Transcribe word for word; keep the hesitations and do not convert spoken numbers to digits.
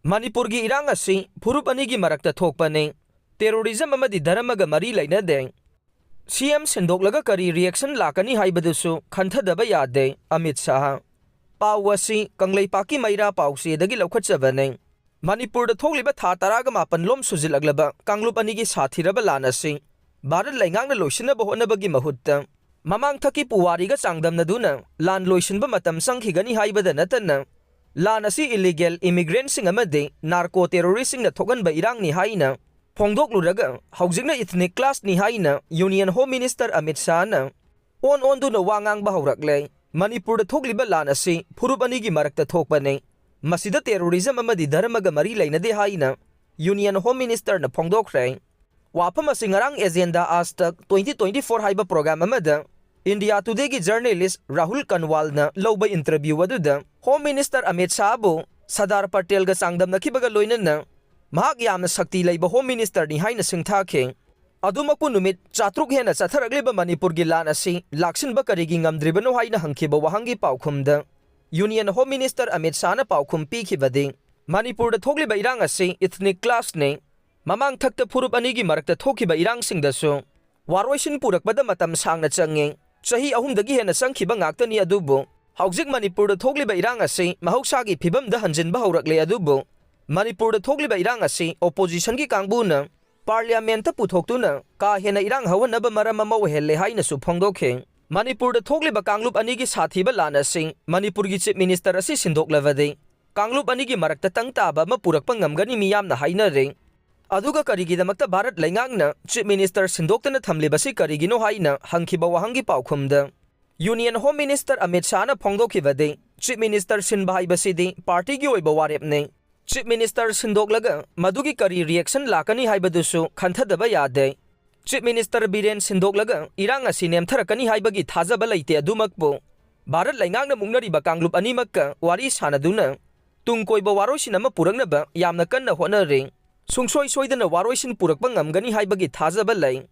ꯃꯅꯤꯄꯨꯔꯒꯤ ꯏꯔꯥꯡ ꯑꯁꯤ ꯐꯨꯔꯨꯞ ꯑꯅꯤꯒꯤ ꯃꯔꯛꯇ ꯊꯣꯛꯄꯅꯤ꯫ Terrorism ꯑꯃꯗꯤ ꯙꯔꯃꯒ ꯃꯔꯤ ꯂꯩꯅꯗꯦ꯫ ꯁꯤ ꯑꯦꯝ ꯁꯤꯟꯗꯣꯛꯂꯒ ꯀꯔꯤ reaction ꯂꯥꯛꯀꯅꯤ ꯍꯥꯏꯕꯗꯨꯁꯨ ꯈꯟꯊꯗꯕ ꯌꯥꯗꯦ, ꯑꯃꯤꯠ ꯁꯥꯍ꯫ ꯄꯥꯎ ꯑꯁꯤ ꯀꯪꯂꯩꯄꯥꯛꯀꯤ ꯃꯩꯔꯥ ꯄꯥꯎꯆꯦꯗꯒꯤ ꯂꯧꯈꯠꯆꯕꯅꯤ꯫ ꯃꯅꯤꯄꯨꯔꯗ ꯊꯣꯛꯂꯤꯕ ꯊꯥ ꯇꯔꯥꯒ ꯃꯥꯄꯟ ꯂꯣꯝ ꯁꯨꯖꯤꯜꯂꯛꯂꯕ ꯀꯥꯡꯂꯨꯞ ꯑꯅꯤꯒꯤ ꯁꯥꯊꯤꯔꯕ ꯂꯥꯟ ꯑꯁꯤ ꯚꯥꯔꯠ ꯂꯩꯉꯥꯛꯅ ꯂꯣꯏꯁꯤꯟꯅꯕ ꯍꯣꯠꯅꯕꯒꯤ ꯃꯍꯨꯠꯇ ꯃꯃꯥꯡꯊꯛꯀꯤ ꯄꯨꯋꯥꯔꯤꯒ ꯆꯥꯡꯗꯝꯅꯗꯨꯅ ꯂꯥꯟ ꯂꯣꯏꯁꯤꯟꯕ ꯃꯇꯝ ꯆꯪꯈꯤꯒꯅꯤ ꯍꯥꯏꯕꯗ ꯅꯠꯇꯅ ꯂꯥꯟ ꯑꯁꯤ illegal immigrantꯁꯤꯡ ꯑꯃꯗꯤ narco terroristꯁꯤꯡꯅ ꯊꯣꯛꯍꯟꯕ ꯏꯔꯥꯡꯅꯤ ꯍꯥꯏꯅ ꯐꯣꯡꯗꯣꯛꯂꯨꯔꯒ ꯍꯧꯖꯤꯛꯅ ethnic clashꯅꯤ ꯍꯥꯏꯅ Union Home Minister ꯑꯃꯤꯠ ꯁꯥꯍꯅ ꯑꯣꯟ ꯑꯣꯟꯗꯨꯅ ꯋꯥ ꯉꯥꯡꯕ ꯍꯧꯔꯛꯂꯦ꯫ ꯃꯅꯤꯄꯨꯔꯗ ꯊꯣꯛꯂꯤꯕ ꯂꯥꯟ ꯑꯁꯤ ꯐꯨꯔꯨꯞ ꯑꯅꯤꯒꯤ ꯃꯔꯛꯇ ꯊꯣꯛꯄꯅꯤ꯫ ꯃꯁꯤꯗ terrorism ꯑꯃꯗꯤ ꯙꯔꯃꯒ ꯃꯔꯤ ꯂꯩꯅꯗꯦ ꯍꯥꯏꯅ Union Home Ministerꯅ ꯐꯣꯡꯗꯣꯛꯈ꯭ꯔꯦ꯫ ꯋꯥꯐꯝ ꯑꯁꯤ ꯉꯔꯥꯡ Agenda Aaj Tak twenty twenty-four ꯍꯥꯏꯕ program ꯑꯃꯗ India Todayꯒꯤ journalist ꯔꯥꯍꯨꯜ ꯀꯟꯋꯥꯜꯅ ꯂꯧꯕ interview ꯑꯗꯨꯗ Home Minister ꯑꯃꯤꯠ ꯁꯥꯍꯕꯨ ꯁꯔꯗꯥꯔ ꯄꯇꯦꯜꯒ ꯆꯥꯡꯗꯝꯅꯈꯤꯕꯒ ꯂꯣꯏꯅꯅ ꯃꯍꯥꯛ ꯌꯥꯝꯅ ꯁꯛꯇꯤ ꯂꯩꯕ Home Ministerꯅꯤ ꯍꯥꯏꯅ ꯁꯤꯡꯊꯥꯈꯤ꯫ ꯑꯗꯨꯃꯛꯄꯨ ꯅꯨꯃꯤꯠ ꯆꯥꯇ꯭ꯔꯨꯛ ꯍꯦꯟꯅ ꯆꯠꯊꯔꯛꯂꯤꯕ ꯃꯅꯤꯄꯨꯔꯒꯤ ꯂꯥꯟ ꯑꯁꯤ ꯂꯥꯛꯁꯤꯟꯕ ꯀꯔꯤꯒꯤ ꯉꯝꯗ꯭ꯔꯤꯕꯅꯣ ꯍꯥꯏꯅ ꯍꯪꯈꯤꯕ ꯋꯥꯍꯪꯒꯤ ꯄꯥꯎꯈꯨꯝꯗ Union Home Minister ꯑꯃꯤꯠ ꯁꯥꯍꯅ ꯄꯥꯎꯈꯨꯝ ꯄꯤꯈꯤꯕꯗꯤ, ꯃꯅꯤꯄꯨꯔꯗ ꯊꯣꯛꯂꯤꯕ ꯏꯔꯥꯡ ꯑꯁꯤ ethnic clashꯅꯤ꯫ ꯃꯃꯥꯡꯊꯛꯇ ꯐꯨꯔꯨꯞ ꯑꯅꯤꯒꯤ ꯃꯔꯛꯇ ꯊꯣꯛꯈꯤꯕ ꯏꯔꯥꯡꯁꯤꯡꯗꯁꯨ ꯋꯥꯔꯣꯏꯁꯤꯟ ꯄꯨꯔꯛꯄꯗ ꯃꯇꯝ ꯁꯥꯡꯅ ꯆꯪꯉꯤ꯫ ꯆꯍꯤ ꯑꯍꯨꯝꯗꯒꯤ ꯍꯦꯟꯅ ꯆꯪꯈꯤꯕ ꯉꯥꯛꯇꯅꯤ꯫ ꯑꯗꯨꯕꯨ ꯍꯧꯖꯤꯛ ꯃꯅꯤꯄꯨꯔꯗ ꯊꯣꯛꯂꯤꯕ ꯏꯔꯥꯡ ꯑꯁꯤ ꯃꯍꯧꯁꯥꯒꯤ ꯐꯤꯕꯝꯗ ꯍꯟꯖꯤꯟꯕ ꯍꯧꯔꯛꯂꯦ꯫ ꯑꯗꯨꯕꯨ ꯃꯅꯤꯄꯨꯔꯗ ꯊꯣꯛꯂꯤꯕ ꯏꯔꯥꯡ ꯑꯁꯤ oppositionꯒꯤ ꯀꯥꯡꯕꯨꯅ parliamentꯇ ꯄꯨꯊꯣꯛꯇꯨꯅ ꯀꯥ ꯍꯦꯟꯅ ꯏꯔꯥꯡ ꯍꯧꯍꯟꯅꯕ ꯃꯔꯝ ꯑꯃ ꯑꯣꯏꯍꯜꯂꯦ ꯍꯥꯏꯅꯁꯨ ꯐꯣꯡꯗꯣꯛꯈꯤ꯫ ꯃꯅꯤꯄꯨꯔꯗ ꯊꯣꯛꯂꯤꯕ ꯀꯥꯡꯂꯨꯞ ꯑꯅꯤꯒꯤ ꯁꯥꯊꯤꯕ ꯂꯥꯟ ꯑꯁꯤ ꯃꯅꯤꯄꯨꯔꯒꯤ Chief Minister ꯑꯁꯤ ꯁꯤꯟꯗꯣꯛꯂꯕꯗꯤ ꯀꯥꯡꯂꯨꯞ ꯑꯅꯤꯒꯤ ꯃꯔꯛꯇ ꯇꯪ ꯇꯥꯕ ꯑꯃ ꯄꯨꯔꯛꯄ ꯉꯝꯒꯅꯤ ꯃꯤꯌꯥꯝꯅ ꯍꯥꯏꯅꯔꯤ꯫ ꯑꯗꯨꯒ ꯀꯔꯤꯒꯤꯗꯃꯛꯇ ꯚꯥꯔꯠ ꯂꯩꯉꯥꯛꯅ Chief Minister ꯁꯤꯟꯗꯣꯛꯇꯅ ꯊꯝꯂꯤꯕꯁꯤ ꯀꯔꯤꯒꯤꯅꯣ ꯍꯥꯏꯅ ꯍꯪꯈꯤꯕ ꯋꯥꯍꯪꯒꯤ ꯄꯥꯎꯈꯨꯝꯗ Union Home Minister Amit ꯁꯥꯍꯅ ꯐꯣꯡꯗꯣꯛꯈꯤꯕꯗꯤ, Chief Minister ꯁꯤꯟꯕ ꯍꯥꯏꯕꯁꯤꯗꯤ partyꯒꯤ ꯑꯣꯏꯕ ꯋꯥꯔꯦꯞꯅꯤ꯫ Chief Minister ꯁꯤꯟꯗꯣꯛꯂꯒ ꯃꯗꯨꯒꯤ ꯀꯔꯤ reaction ꯂꯥꯛꯀꯅꯤ ꯍꯥꯏꯕꯗꯨꯁꯨ ꯈꯟꯊꯗꯕ ꯌꯥꯗꯦ꯫ Chief Minister ꯕꯤꯔꯦꯟ ꯁꯤꯟꯗꯣꯛꯂꯒ ꯏꯔꯥꯡ ꯑꯁꯤ ꯅꯦꯝꯊꯔꯛꯀꯅꯤ ꯍꯥꯏꯕꯒꯤ ꯊꯥꯖꯕ ꯂꯩꯇꯦ꯫ ꯑꯗꯨꯃꯛꯄꯨ ꯚꯥꯔꯠ ꯂꯩꯉꯥꯛꯅ ꯃꯨꯛꯅꯔꯤꯕ ꯀꯥꯡꯂꯨꯞ ꯑꯅꯤꯃꯛꯀ ꯋꯥꯔꯤ ꯁꯥꯅꯗꯨꯅ ꯇꯨꯡ ꯀꯣꯏꯕ ꯋꯥꯔꯣꯏꯁꯤꯟ ꯑꯃ ꯄꯨꯔꯛꯅꯕ ꯌꯥꯝꯅ ꯀꯟꯅ ꯍꯣꯠꯅꯔꯤ꯫ ꯁꯨꯡꯁꯣꯏ ꯁꯣꯏꯗꯅ ꯋꯥꯔꯣꯏꯁꯤꯟ ꯄꯨꯔꯛꯄ ꯉꯝꯒꯅꯤ ꯍꯥꯏꯕꯒꯤ ꯊꯥꯖꯕ ꯂꯩ꯫